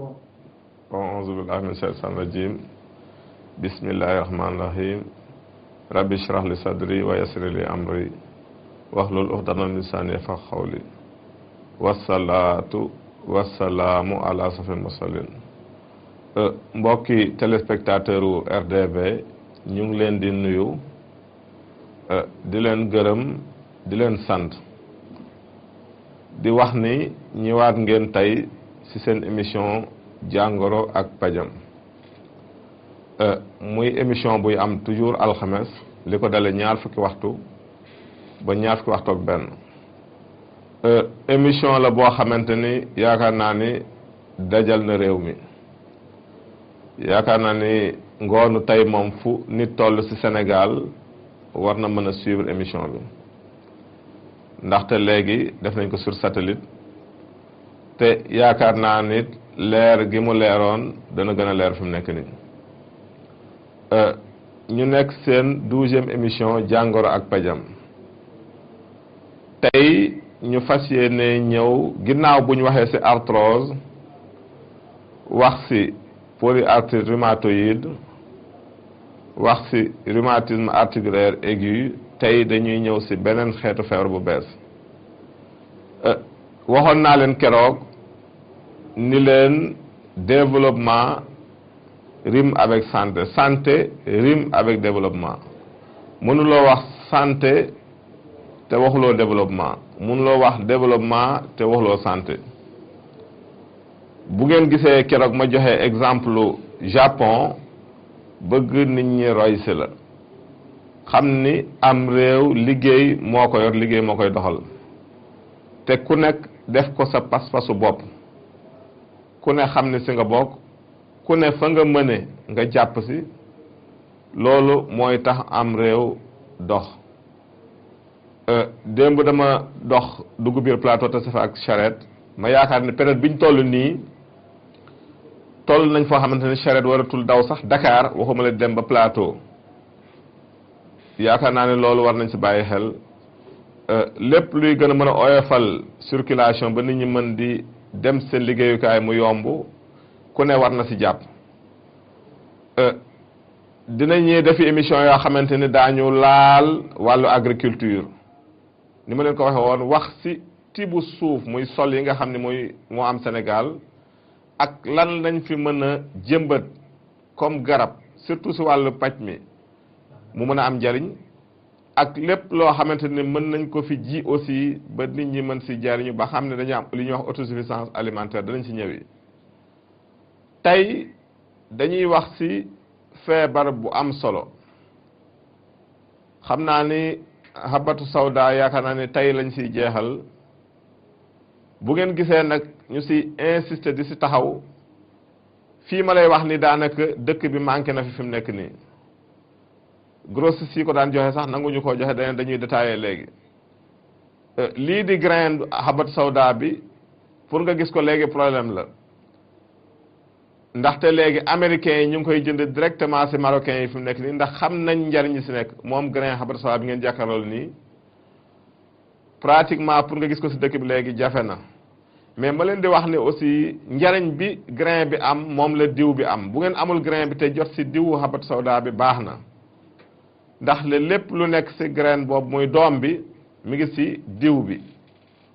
A'uuzu billaahi mina shaytaani rajiim. Bismillaahi rahmaani rahiim. Rabbi shrah li sadri wa yassir li amri wahlul uqdatan min lisaani yafqahu qawli. Wassalaatu wassalaamu ala ashrafil mursaliin. Mbokki téléspectateur u RDV ñu ngi leen di nuyu di leen gërëm di leen sant di wax ni ñëwaat ngeen tey ci seen émission jàngoro ak pajam muy émission buy am toujours alxames li ko dale ñaar fukki waxtu ba ñaar fukki waxtu ak benn émission la boo xamante ni yaakaar naa ni dajal na réew mi yaakaar naa ni ngoonu tey moom fu nit toll ci Sénégal war na mën a suivre émission bi ndaxte léegi def nañ ko sur satellite te yaakaar naa nit leer gi mu leeroon dana gën a leer fi mu nekk nii ñu nekk seen 12e émission jàngoro ak pajam tey ñu fas yéene ñëw ginnaaw bu ñu waxee ci arthrose wax ci polyarthrite rhumatoïde wax ci rhumatisme articulaire aigu tey dañuy ñëw ci beneen xeetu feebar bu bees waxoon naa leen keroog ni leen développement rime avec santé santé rime avec développement mënuloo wax santé te waxuloo développement mënuloo wax développement te waxuloo santé bu ngeen gisee keroog ma joxe exemple Japon bëgg nit ñi roy si la xam ni am réew liggéey moo ko yor liggéey moo koy doxal te ku nekk def ko sa pas-pasu bopp ku ne xam ne si nga bokk ku ne fa nga mëne nga jàpp si loolu mooy tax am réew dox démb dama dox dugg biir plateau te safa ak charrette ma yaakaar ne période biñ toll nii toll nañ foo xamante ne charrette waratul daw sax Dakar waxuma la dem ba plateau yaakaar naa ne loolu war nañ si bàyyi xel lépp luy gën a mën a oyofal circulation ba nit ñi mën di dem seen liggéeyukaay mu yomb ku ne war na si jàpp dinañuy defi émission yoo xamante ni daañu laal wàllu agriculture ni ma leen ko waxee woon wax si tibu suuf muy sol yi nga xam ne moo am Sénégal ak lan lañ fi mën a jëmbat comme garab surtout si wàllu paj mi mu mën a am njariñ ak lépp loo xamante ne mën nañ ko fi ji aussi ba nit ñi mën si jariñu ba xam ne dañu am li ñuy wax autosuffisance alimentaire danañ si ñëwi tey dañuy wax si feebar bu am solo xam naa ni habatu sawda yaakaar naa ni tey lañ siy jeexal bu ngeen gisee nag ñu si insister di si taxaw fii ma lay wax ni daanaka dëkk bi manqué na fi mu nekk nii grossiste yi ko daan joxe sax nanguñu koo joxe dañuy détaillé léegi lii di grain habatu sawda bi pour nga gis ko léegi problème la ndaxte léegi américains yi ñu ngi koy jënd directement ci marocains yi fi mu nekk nii ndax xam nañ njariñ ci nekk moom grain habatu sawda bi ngeen jàkkaarlool nii pratiquement pour nga gis ko ci dëkk bi léegi jafe na mais ma leen di wax ne aussi njariñ bi grain bi am moom la diw bi am bu ngeen amul grain bi te jot ci diwu habatu sawda bi baax na ndax le lépp lu nekk ci graine boobu muy doom bi mi ngi ci diw bi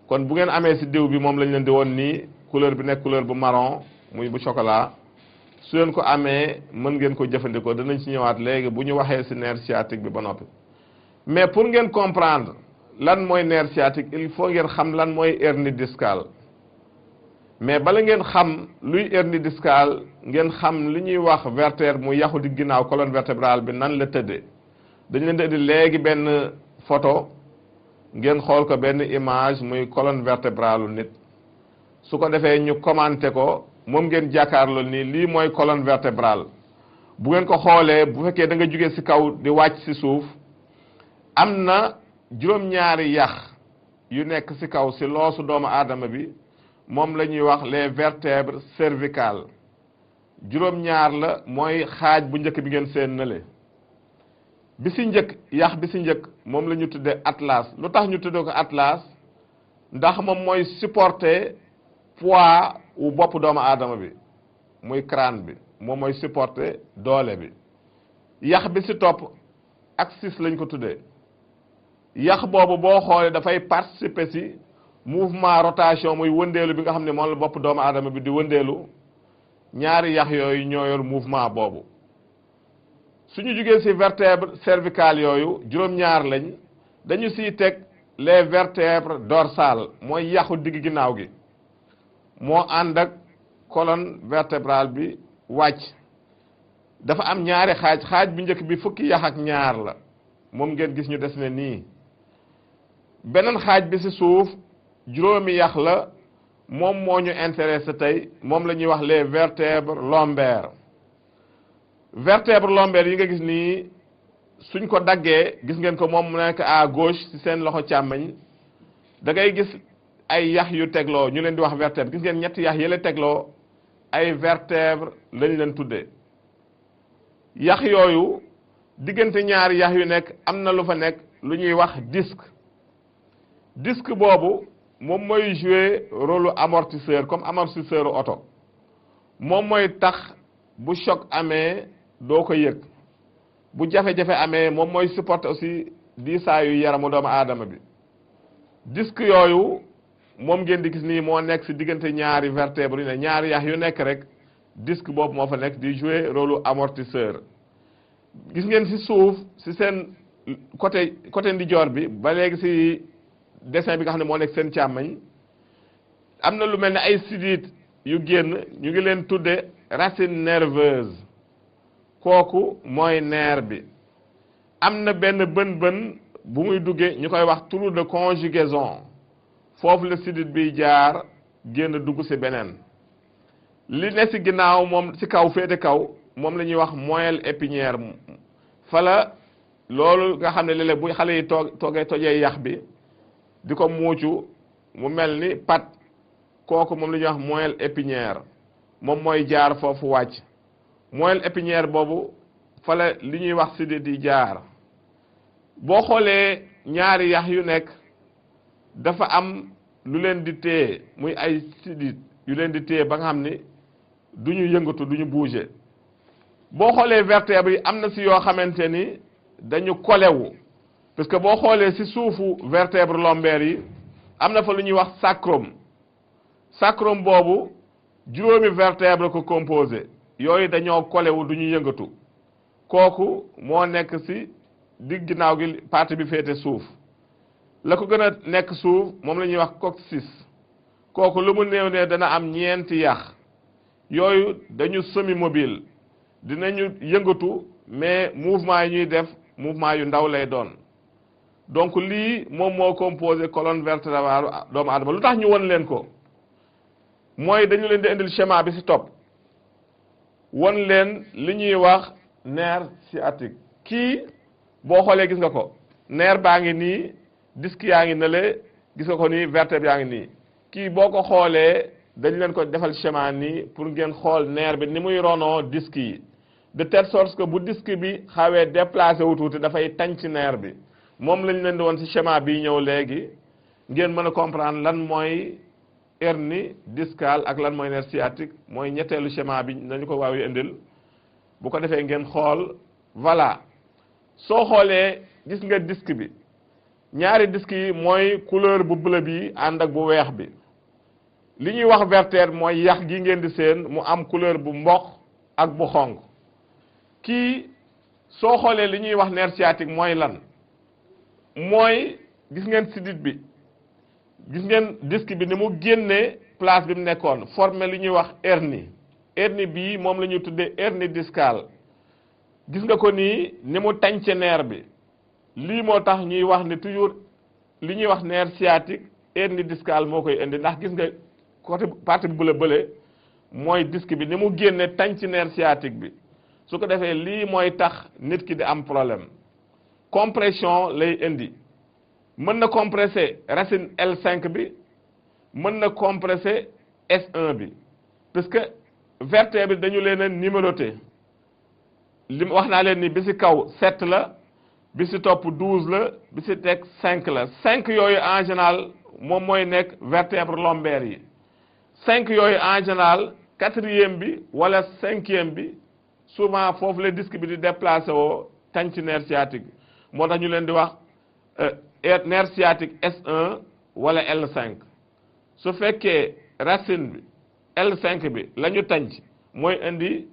kon bu ngeen amee ci diw bi moom lañ leen di woon nii couleur bi nekk couleur bu marron muy bu chocolat su leen ko amee mën ngeen ko jëfandikoo danañ ci ñëwaat léegi bu ñu waxee ci nerf sciatique bi ba noppi mais pour ngeen comprendre lan mooy nerf sciatique il faut ngeen xam lan mooy hernie discale mais bala ngeen xam luy hernie discale ngeen xam li ñuy wax vertèbre mu yaxu di ginnaaw colonne vertébrale bi nan la tëddee dañ leen di indi léegi benn photo ngeen xool ko benn image muy colonne vertébrale nit su ko defee ñu commenté ko moom ngeen jàkkaarloo nii lii mooy colonne vertébrale bu ngeen ko xoolee bu fekkee da nga jóge ci kaw di wàcc ci suuf am na juróom-ñaari yax yu nekk ci kaw ci loosu doomu aadama bi moom la ñuy wax les vertèbres cervicales juróom-ñaar la mooy xaaj bu njëkk bi ngeen seen nële bi ci njëkk yax bi ci njëkk moom la ñu tuddee atlas lu tax ñu tuddee ko atlas ndax moom mooy supporter poids wu bopp doomu aadama bi muy crâne bi moom mooy supporter doole bi yax bi ci topp axis lañ ko tuddee yax boobu boo xoolee dafay participer ci mouvement rotation muy wëndeelu bi nga xam ne moom la bopp doomu aadama bi di wëndeelu ñaari yax yooyu ñoo yor mouvement boobu suñu jugee ci vertèbre cervicale yooyu juróom-ñaar lañ dañu ciy teg les vertèbres dorsales mooy yaxu digg ginnaaw gi moo ànd ak colonne vertébrale bi wàcc dafa am ñaari xaaj bi njëkk bi fukki yax ak ñaar la moom ngeen gis ñu des ne nii beneen xaaj bi ci suuf juróomi yax la moom moo ñu intéressé tey moom la ñuy wax les vertèbres lombaires vertèbres lombaires yi nga gis nii suñ ko daggee gis ngeen ko moom mu nekk à gauche ci seen loxo càmmoñ da ngay gis ay yax yu tegloo ñu leen di wax vertèbre gis ngeen ñetti yax yële tegloo ay vertèbre lañ leen tuddee yax yooyu diggante ñaari yax yu nekk am na lu fa nekk lu ñuy wax disque boobu moom mooy jouer rôle amortisseur comme amortisseur oto moom mooy tax bu choc amee doo ko yëg bu jafe-jafe amee moom mooy supporter aussi diisaayu yaramu doomu aadama bi disque yooyu moom ngeen di gis nii moo nekk ci diggante ñaari vertèbre yu ne ñaari yax yu nekk rek disque boobu moo fa nekk di jouer rôle amortisseur gis ngeen ci suuf ci seen côté ndijoor bi ba léegi ci dessin bi nga xam ne moo nekk seen càmmañ am na lu mel ne ay sidit yu génn ñu ngi leen tudde racine nerveuse kooku mooy nerf bi am na benn bën bu muy duggee ñu koy wax trou de conjugaison foofu la sidit bi jaar génn dugg ci beneen li ne ci ginnaaw moom ci kaw féete kaw moom la ñuy wax moelle épinière fala loolu nga xam ne léeg-léeg bu xale yi tojee yax bi di ko muucu mu mel ni pat kooku moom la ñuy wax moelle épinière moom mooy jaar foofu wàcc moelle épinière boobu fala li ñuy wax sidit yi jaar boo xoolee ñaari yax yu nekk dafa am lu leen di téye muy ay sidit yu leen di téye ba nga xam ni du ñu yëngatu du ñu bouger boo xoolee vertèbres yi am na ci yoo xamante ni dañu kolewu parce que boo xoolee ci suufu vertèbre lombaire yi am na fa lu ñuy wax sacrum boobu juróomi vertèbre ko composé yooyu dañoo kolewu du ñu yëngatu kooku moo nekk ci digg ginnaaw gi partie bi féete suuf la ko gën a nekk suuf moom la ñuy wax coccyx kooku lu mu néew ne dana am ñeenti yax yooyu dañu semi mobile dinañu yëngatu mais mouvement yi ñuy def mouvement yu ndaw lay doon donc lii moom moo composé colonne vertébrale doomu aadama lu tax ñu won leen ko mooy dañu leen di indil schéma bi ci topp won leen li ñuy wax nerf sciatique kii boo xoolee gis nga ko nerf baa ngi nii disque yaa ngi nële gis nga ko nii vertèbre yaa ngi nii kii boo ko xoolee dañ leen ko defal schéma nii pour ngeen xool nerf bi ni muy ronoo disque yi de telle sorte que bu disque bi xawee déplacé wu tuuti dafay tañ ci nerf bi moom lañ leen di woon ci schéma bii ñëw léegi ngeen mën a comprendre lan mooy hernie discale ak lan mooy nerf sciatique mooy ñetteelu schéma bi nañu ko waaw indil bu ko defee ngeen xool voilà soo xoolee gis nga disque bi ñaari disque yi mooy couleur bu bleu bi ànd ak bu weex bi li ñuy wax vertèbre mooy yax gi ngeen di seen mu am couleur bu mboq ak bu xonq kii soo xoolee li ñuy wax nerf sciatique mooy lan mooy gis ngeen sidit bi gis ngeen disque bi ni mu génnee place bi mu nekkoon formé li ñuy wax hernie bii moom la ñuy tuddee hernie discale gis nga ko nii ni mu tànce nerf bi lii moo tax ñuy wax ne toujours li ñuy wax nerf sciatique hernie discale moo koy indi ndax gis nga côté partie bu la bële mooy disque bi ni mu génne tànc nerf sciatique bi su ko defee lii mooy tax nit ki di am problème compression lay indi mën na compresser racine L5 bi mën na compresser S1 bi parce que vertèbre bi dañu leen a numéroté li wax naa leen ni bi ci kaw 7 la bi ci topp 12 la bi ci teg 5 la 5 yooyu en général moom mooy nekk vertèbre lombaire yi 5 yooyu en général quatrième bi wala cinquième bi souvent foofu le disque bi di déplacé woo tañ ci nerf sciatique moo tax ñu leen di wax nerf sciatique S1 wala L5 su fekkee racine bi L5 bi la ñu tànc mooy indi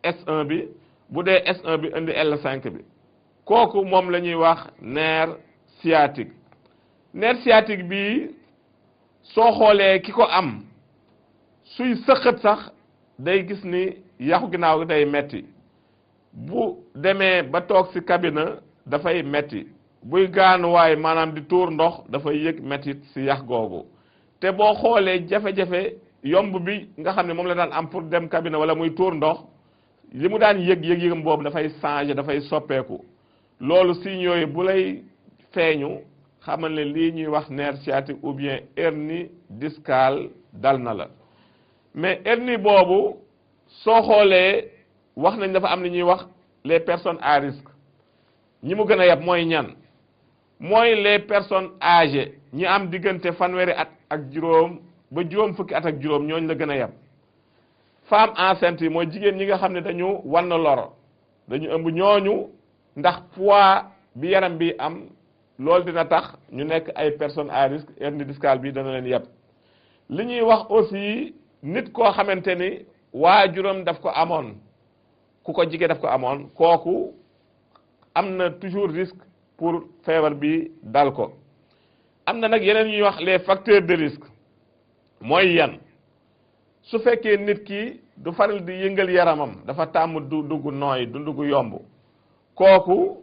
S1 bi bu dee S1 bi indi L5 bi kooku moom la ñuy wax nerf sciatique nerf sciatique bi soo xoolee ki ko am suy sëqët sax day gis ni yaxu ginnaaw gi day metti bu demee ba toog ci cabine dafay metti buy gaanuwaay maanaam di tuur ndox dafay yëg mettit ci yax googu te boo xoolee jafe-jafe yomb bi nga xam ne moom la daan am pour dem cabine wala muy tuur ndox li mu daan yëgam boobu dafay changer dafay soppeeku loolu signes yooyu bu lay feeñu xamal ne lii ñuy wax nerf sciatique ou bien hernie discale dal na la mais hernie boobu soo xoolee wax nañ dafa am li ñuy wax les personnes à risque ñi mu gën a yab mooy ñan mooy les personnes âgées ñi am diggante fanweeri at ak juróom ba juróom fukki at ak juróom ñooñ la gën a yab femme enceinte yi mooy jigéen ñi nga xam ne dañu wan lor dañu ëmb ñooñu ndax poids bi yaram bi am loolu dina tax ñu nekk ay personnes à risque hernie discale bi dana leen yab li ñuy wax aussi nit koo xamante ni waajuram daf ko amoon ku ko jige daf ko amoon kooku am na toujours risque pour feebar bi dal ko am na nag yeneen ñuy wax les facteurs de risque mooy yan su fekkee nit ki du faral di yëngal yaramam dafa tàmm du dugg nooy du dugg yomb kooku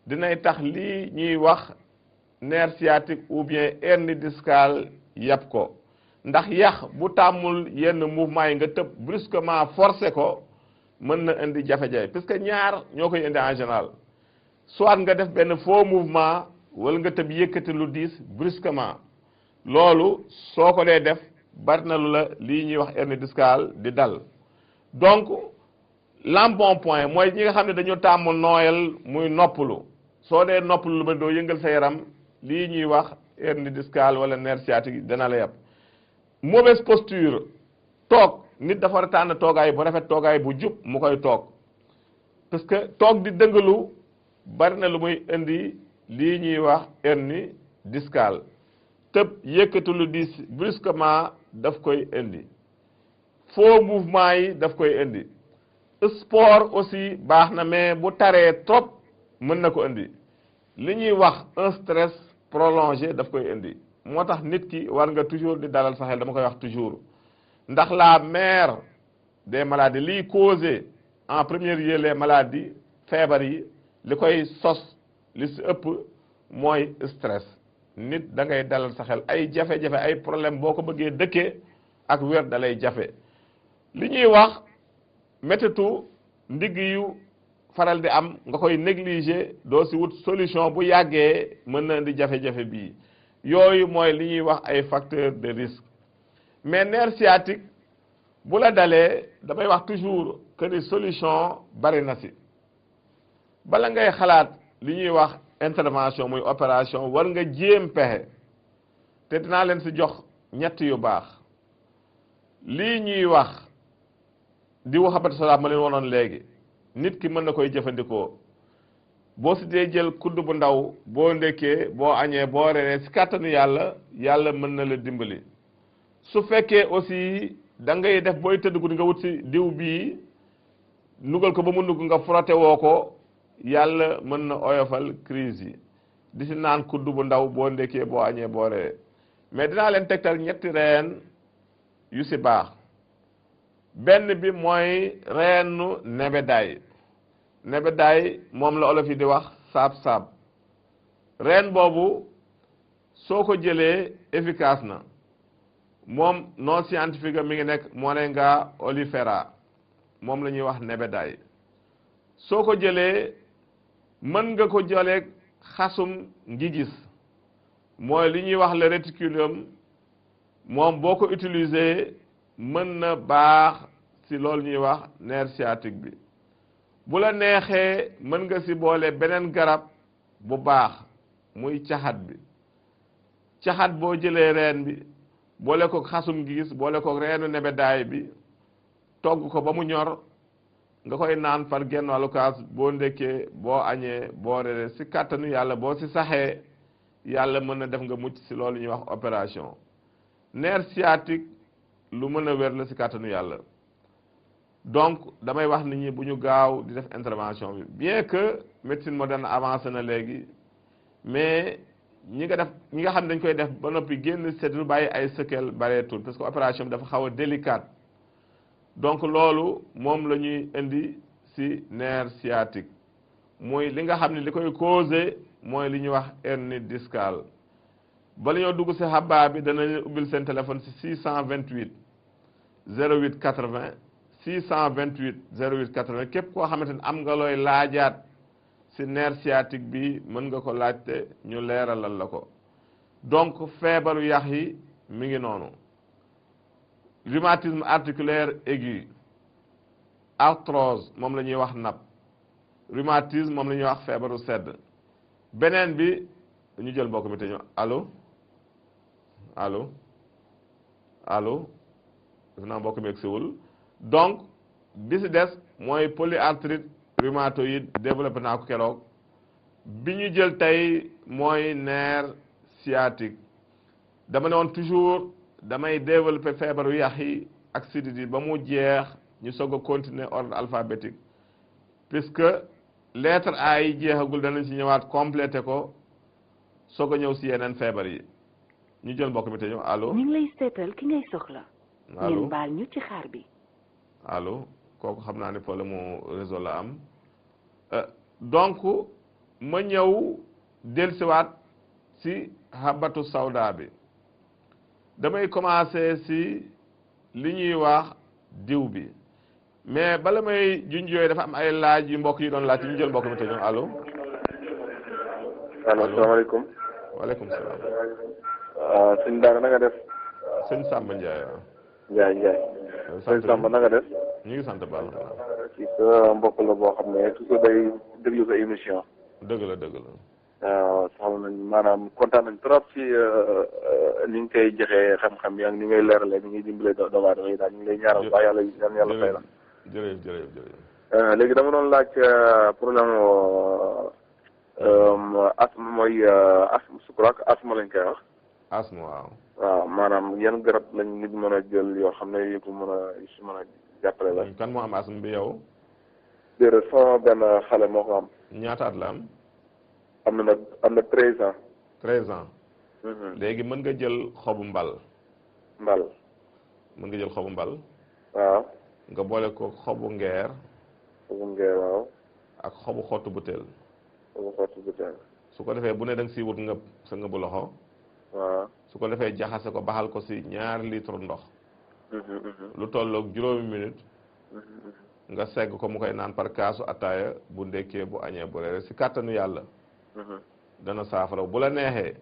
dinay tax lii ñuy wax nerf sciatique ou bien hernie discale yàpp ko ndax yax bu tàmmul yenn mouvement yi nga tëb brusquement forcé ko mën na indi jafe-jafe parce que ñaar ñoo koy indi en général soit nga def benn faux mouvement wala nga tëb yëkkati lu diis brusquement loolu soo ko dee def bari na lu la lii ñuy wax hernie discale di dal donc l'embonpoint mooy ñi nga xam ne dañoo tàmm nooyal muy noppalu soo dee noppalu lu ba doo yëngal sa yaram lii ñuy wax hernie discale wala nerf sciatique dana la yàpp mauvaise posture toog nit dafa war a tànn toogaay bu rafet toogaay bu jub mu koy toog parce que toog di dëngalu bari na lu muy indi lii ñuy wax hernie discale tëb yëkkatu lu diis brusquement daf koy indi faux mouvement yi daf koy indi sport aussi baax na mais bu taree trop mën na ko indi li ñuy wax un stress prolongé daf koy indi moo tax nit ki war nga toujours di dalal sa xel dama koy wax toujours ndax la mère des maladies liy causé en premier lieu les maladies feebar yi li koy sos li si ëpp mooy stress nit da ngay dalal sa xel ay jafe-jafe ay problème boo ko bëggee dëkkee ak wér da lay jafe li ñuy wax méttitu ndigg yu faral di am nga koy négliger doo si wut solution bu yàggee mën na indi jafe-jafe bii yooyu mooy li ñuy wax ay facteurs de risque mais nerf sciatique bu la dalee damay wax toujours que ni solution bari na si bala ngay xalaat li ñuy wax intervention muy opération war nga jéem pexe te dinaa leen si jox ñett yu baax lii ñuy wax diwu xabatu salaam ma leen wonoon léegi nit ki mën na koy jëfandikoo boo si dee jël kudd bu ndaw boo ndekkee boo añee boo reeree si kàttanu yàlla mën na la dimbali su fekkee aussi da ngay def booy tëdd guddi nga wut si diw bii nugal ko ba mu nugg nga frotté woo ko yàlla mën na oyofal crise yi di si naan kudd bu ndaw boo ndekkee boo añee boo reeree mais dinaa leen tegtal ñetti reen yu si baax benn bi mooy reenu nebedaay moom la olof yi di wax saab-saab reen boobu soo ko jëlee efficace na moom non scientifique mi ngi nekk Moringa oleifera moom la ñuy wax nebedaay soo ko jëlee mën nga ko jëlee xasum ngi gis mooy li ñuy wax le réticulum moom boo ko utiliser mën na baax si loolu ñuy wax nerf sciatique bi bu la neexee mën nga si boole beneen garab bu baax muy caxat bi caxat boo jëlee reen bi boole ko xasum ngi gis boole ko reenu nebedaay bi togg ko ba mu ñor nga koy naan par genn wàllu kaas boo ndekkee boo añee boo reeree si kàttanu yàlla boo si saxee yàlla mën na def nga mucc si loolu ñuy wax opération nerf sciatique lu mën a wér la si kàttanu yàlla donc damay wax nit ñi bu ñu gaaw di def intervention bi bien que médecine moderne avancé na léegi mais ñi nga xam ne dañ koy def ba noppi génn seet lu bàyyi ay séquelles bareetul parce que opération bi dafa xaw a délicate donc loolu moom la ñuy indi si nerf sciatique mooy li nga xam ne li koy causé mooy li ñuy wax hernie discale bala ñoo dugg si xabaar bi danañ ubbil seen téléphone si 628 08 80 628 08 80 képp koo xamante ne am nga looy laajaat si nerf sciatique bi mën nga ko laajte ñu leeralal la ko donc feebaru yax yi mi ngi noonu rhumatisme articulaire aigu arthrose moom la ñuy wax napp rhumatisme moom la ñuy wax feebaru sedd beneen bi ñu jël mbokk mi te ñu allo def naa mbokk mi egsiwul donc bi si des mooy polyarthrite rhumatoïde développé naa ko keroog bi ñu jël tey mooy nerf sciatique dama ne woon toujours damay développé feebaru yax yi ak sidit yi ba mu jeex ñu soog a continuer ordre alphabétique puisque lettre A yi jeexagul danañ ci ñëwaat complété ko soog a ñëw si yeneen feebar yi ñu jël mbokk mi te ñëw allo. ñu ngi lay seetal ki ngay soxla. allo ngeen baal ñu ci xaar bi. allo kooku xam naa ne problème mu réseau la am donc ma ñëw dellusiwaat si habatu sawda bi damay commencer si li ñuy wax diw bi mais bala may junj yooyu dafa am ay laaj yu mbokk yi doon laaj ñu jël mbokk mi te ñëw allo. allo asalaamaaleykum. waaleykum salaam. sëñ Daara na nga def. sëñ Samba Ndiaye waaw. Ndiaye. sëñ Samba na nga def. ñu ngi sant baax na. ci sa mbokk la boo xam ne toujours day déglu sa émission. dëgg la. waaw soxla nañ maanaam kontaan nañ trop ci ni nga koy joxee xam-xam yi ak ni ngay leeralee ni ngay dimbalee doomu aadama yi daal ñu ngi lay ñaaral baax yàlla fay la. jërëjëf. léegi dama doon laaj problème asthme mooy asthme je crois que asthme lañ koy wax. asthme waaw. waaw maanaam yan garab lañ nit mën a jël yoo xam ne yëpp mën a jàppale la. kan moo am asthme bi yow. déedéet sama benn xale moo ko am. ñaata at la am. am na 13 ans. 13 ans. léegi mën nga jël xobu mbal. mën nga jël xobu mbal. waaw. nga boole ko xobu ngeer. waaw. ak xobu xottu butéel. su ko defee bu ne da nga siy wut ngëb sa ngëbu loxo. waaw. su ko defee jaxase ko baxal ko si 2 litre ndox. lu tolloog 7 minutes. nga segg ko mu koy naan par kaasu attaaya bu ndekkee bu añee bu reere si kàttanu yàlla. dana saafara bu la neexee.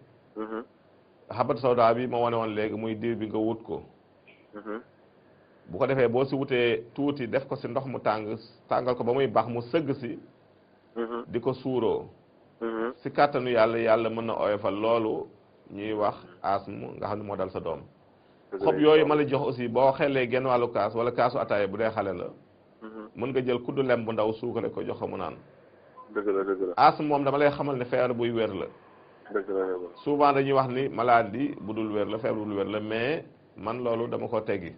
xabat sawda bi ma wane woon léegi muy diw bi nga wut ko. bu ko defee boo si wutee tuuti def ko si ndox mu tàngal ko ba muy bax mu sëgg si. di ko suuroo. si kàttanu yàlla mën na oyofal loolu ñuy wax asthme nga xam ne moo dal sa doom. xob yooyu ma la jox aussi boo xelee genn wàllu kaas wala kaasu attaaya bu dee xale la. mën nga jël kuddu lem bu ndaw suukare ko jox ko mu naan. dëgg la. asthme moom dama lay xamal ne feebar buy wér la. dëgg la. souvent dañuy wax ni maladie bu dul wér la feebar bu dul wér la mais man loolu dama ko teggi.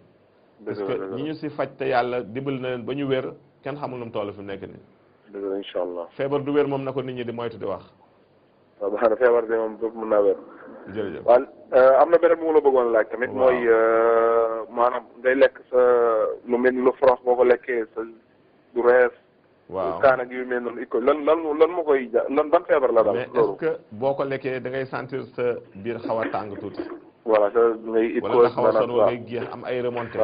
parce que ñi ñu si faj te yàlla dimbali na leen ba ñu wér kenn xamul nu mu toll fi mu nekk nii. dëgg la incha allah. feebar du wér moom na ko nit ñi di moytu di wax. waaw baax na feebar de moom mën naa wér. jërëjëf waaw am na beneen bu ma la bëggoon laaj tamit. mooy maanaam ngay lekk sa lu mel ni lu forox boo ko lekkee sa du rees. waaw kaan ak yu mel noonu lan moo koy ban feebar la daal. mais est-ce que boo ko lekkee da ngay sentir sa biir xaw a tàng tuuti. voilà sa ngay. wala nga xaw a sonn wala ngay géex am ay remonté.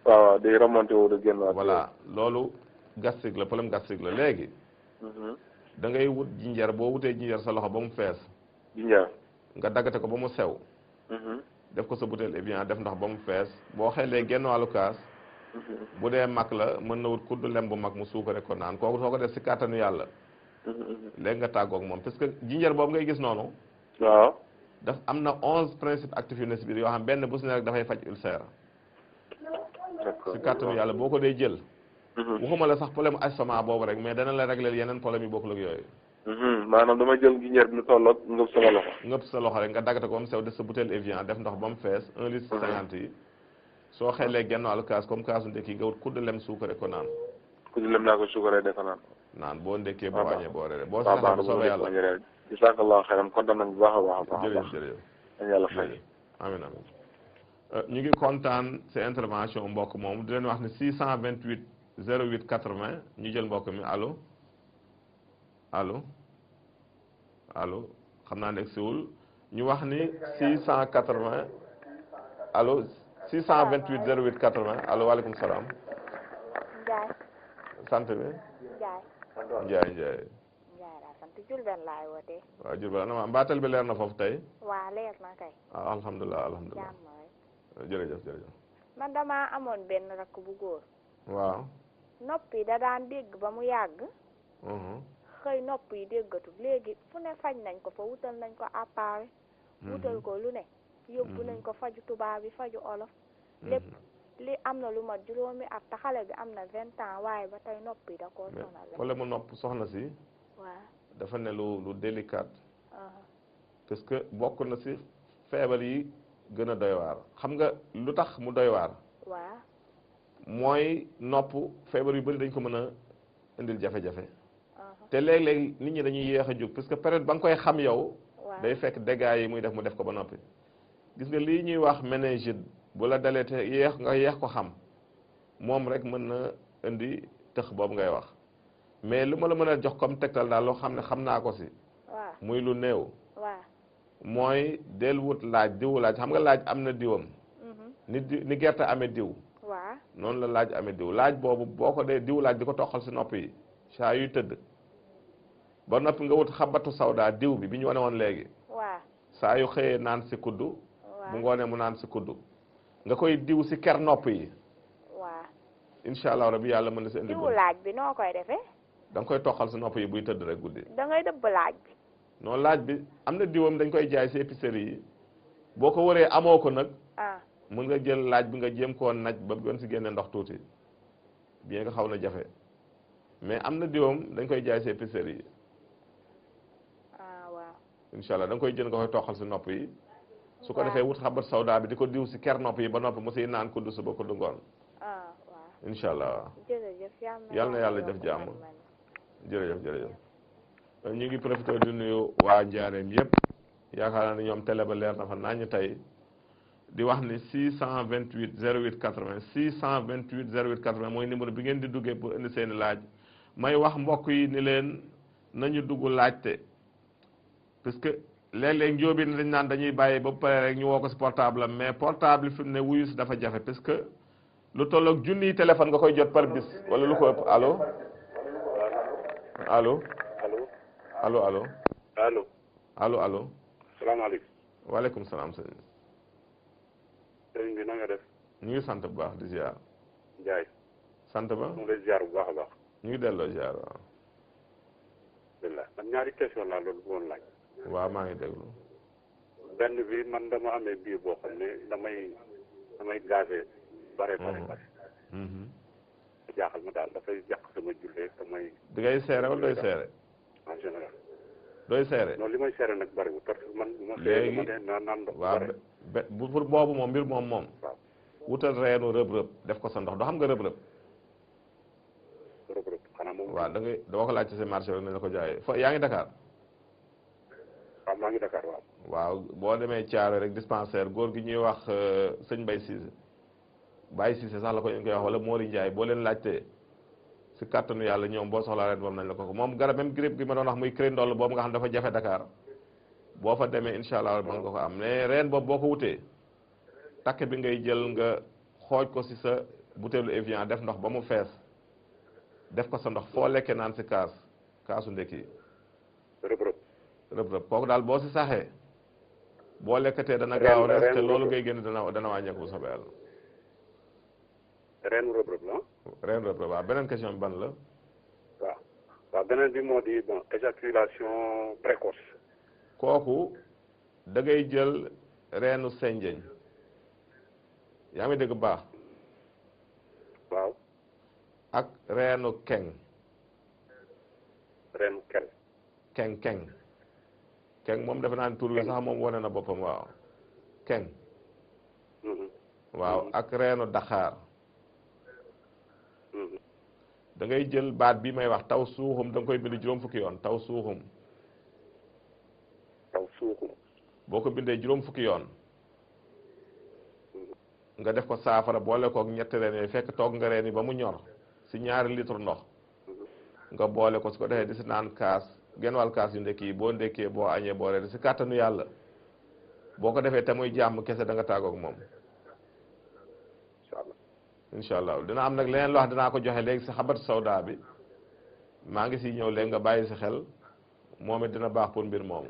waaw day remonté wu de génn. voilà loolu gastrique la problème gastrique la léegi. da ngay wut jinjeer boo wutee jinjeer sa loxo ba mu fees. jinjeer. nga daggate ko ba mu sew. def ko sa butéel Evian def ndox ba mu fees boo xelee genn wàllu kaas. bu dee mag la mën na wut kuddu lem bu mag mu suukare ko naan kooku soo ko def si kàttanu yàlla. léegi nga tàggoog moom parce que jinjeer boobu ngay gis noonu. waaw. daf am na 11 principes actifs yu ne si biir yoo xam benn bu si ne rek dafay faj ulcère. d'accord si kàttanu yàlla boo ko dee jël waxuma la sax problème estomac boobu rek mais dana la régler yeneen problème yi bokkul ak yooyu maanaam dama jël ginjeer bi nu tolloog ngëb sama loxo ngëpp sa loxo rek nga daggate ko ba mu sew def sa bouteille Evian def ndox ba mu fees 1 litre 50 yi soo xelee genn wàllu kaas comme kaasu ndekki nga wut kudd lem suukare ko naan ku di lem naa ko suukaree de ko naan naan boo ndekkee boo wàññee boo reere boo waaw saxee baax bu na soobee yàlla jazakallahu xayran kontaan nañ bu baax a baax a baax jërëjëf jërëjëf dañ yàlla fay amiin amiin ñu ngi kontaan sa intervention mbokk moom di leen wax ne 628 08 80 ñu jël mbokk mi allo allo allo xam naa ne siwul ñu wax ni 680 allo 628 08 80 allo waaleykum salaam Ndiaye. sant bi Ndiaye. Ndiaye laa sant Diourbel laay wootee. waaw Diourbel ana ma mbaatal bi leer na foofu tey waa leer na kay. ah alhamdulilah alhamdulilah jàmm rek. jërëjëf jërëjëf man damaa amoon benn rakk bu góor. waaw nopp yi da daan dégg ba mu yàgg. xëy nopp yi déggatul léegi fu ne faj nañ ko fa wutal nañ ko appareil. wutal ko lu ne. yóbbu nañ ko faju tubaab yi faju olof. lépp li am na lu mat juróomi at te xale bi am na 20 ans waaye ba tey nopp yi da koo sonal. wala mu nopp soxna si waaw. dafa ne lu délicat parce que bokk na si feebar yi gën a doy waar xam nga lu tax mu doy waar waaw. mooy nopp feebar yu bëri dañ ko mën a indil jafe-jafe te léeg-léeg nit ñi dañuy yéex a jóg parce que période ba nga koy xam yow day fekk dégâts yi muy def mu def ko ba noppi gis nga lii ñuy wax méningite bu la dalee te nga yéex ko xam moom rek mën na indi tëx boobu ngay wax mais lu ma la mën a jox comme tegtal daal loo xam ne xam naa ko si muy lu néew mooy del wut laaj diwu laaj xam nga laaj am na diwam ni gerte amee diw noonu la laaj amee diw laaj boobu boo ko dee diw laaj di ko toqal si nopp yi saa yuy tëdd ba noppi nga wut xabatu sawda diw bi ñu wane woon léegi saa yu xëyee naan si kuddu bu ngoonee mu naan si kuddu nga koy diw si ker nopp yi incha allah rabi yàlla mën na si indi diwu laaj bi noo koy defee da nga koy toqal si nopp yi buy tëdd rek guddi da ngay dëbb laaj bi non laaj bi am na diwam dañ koy jaay si épicerie yi boo ko waree amoo ko nag mën nga jël laaj bi nga jéem koo naj ba gën si génne ndox tuuti bien nga xaw na jafe mais am na diwam dañ koy jaay si épicerie yi waaw incha allah da nga koy jël nga koy toqal si nopp yi su ko defee wut xabat sawda bi di ko diw si ker nopp yi ba nopp mu siy naan kudd suba kudd ngoon incha allah yal na yàlla def jàmm jërëjëf jërëjëf ñu ngi profité di nuyu waa Njaareem yëpp yaakaar naa ne ñoom télé ba leer na fa nañu tey di wax ni 628 08 80 628 08 80 mooy numéro bi ngeen di duggee pour indi seeni laaj may wax mbokk yi ni leen nañu dugg laajte parce que léeg-léeg njóobi ne dañ naan dañuy bàyyi ba pare rek ñu woo ko si portable am mais portable fi mu ne wuyu si dafa jafe parce que lu tolloog junniy téléphone nga koy jot par bis wala lu ko ëpp allo allo allo allo allo allo allo salaamaaleykum waaleykum salaam sëñ sëriñ bi na nga def ñu ngi sant bu baax di ziar Ndiaye sant ba mu ngi lay ziar bu baax a baax ñu ngi delloo ziar waaw alhamdulilah man ñaari question laa loolu bëggoon laaj waaw maa ngi déglu benn bi man dama amee biir boo xam ne damay gazé bare jaaxal ma daal dafay yàq sama jullee samay di ngay seere wala doy seere en général doy seere non li may seere nag bariwul parce que man bu ma léegi ma dee naan ndox waaw bu pour boobu moom mbir moom waaw wutal reenu rëb-rëb def ko sa ndox doo xam nga rëb-rëb rëb-rëb xanaa moom waaw da ngay doo ko laaj ci sa marché rek nañ la ko jaayee fa yaa ngi Dakar waaw maa ngi Dakar waaw waaw boo demee Thiaré rek dispensaire góor gi ñuy wax sëñ Mbaye Cissé Baye Cissé sax la ko ñu koy wax wala Mori Ndiaye boo leen laajtee si kàttanu yàlla ñoom boo soxlaa leen moom nañ la ko moom garab même grippe gi ma doon wax muy cré ndoll boobu nga xam dafa jafe Dakar boo fa demee incha allah mën nga ko am mais reen boobu boo ko wutee takk bi ngay jël nga xooj ko si sa butéelu Evian def ndox ba mu fees def ko sa ndox foo lekkee naan si kaasu ndekki rëb-rëb kooku daal boo si saxee boo lekkatee dana gaaw res te loolu ngay génn dana wàññeeku bu soobee yàlla reenu rëb-rëb la reen rëb-rëb waaw beneen question bi ban la waaw beneen bi moo di bon éjaculation précoce kooku da ngay jël reenu senjeñ yaa ngi dégg baax waaw. ak reenu keng. reenu keng. keng moom defe naa ne tur wi sax moom wane na boppam waaw keng. waaw ak reenu daxaar. da ngay jël baat bi may wax taw suuxum da nga koy bind juróom fukki yoon taw suuxum. boo ko bindee juróom fukki yoon nga def ko saafara boole kook ñetti reen yooyu fekk toog nga reen yi ba mu ñor si 2 litre ndox nga boole ko su ko defee di si naan kaas genn wàll kaas yu ndekki yi boo ndekkee boo añee boo reer si kàttanu yàlla boo ko defee te muy jàmm kese da nga tàggoog moom incha allah dina am nag leneen loo xam dinaa ko joxe léegi si xabatu sawda bi maa ngi si ñëw léegi nga bàyyi si xel moom it dina baax pour mbir moom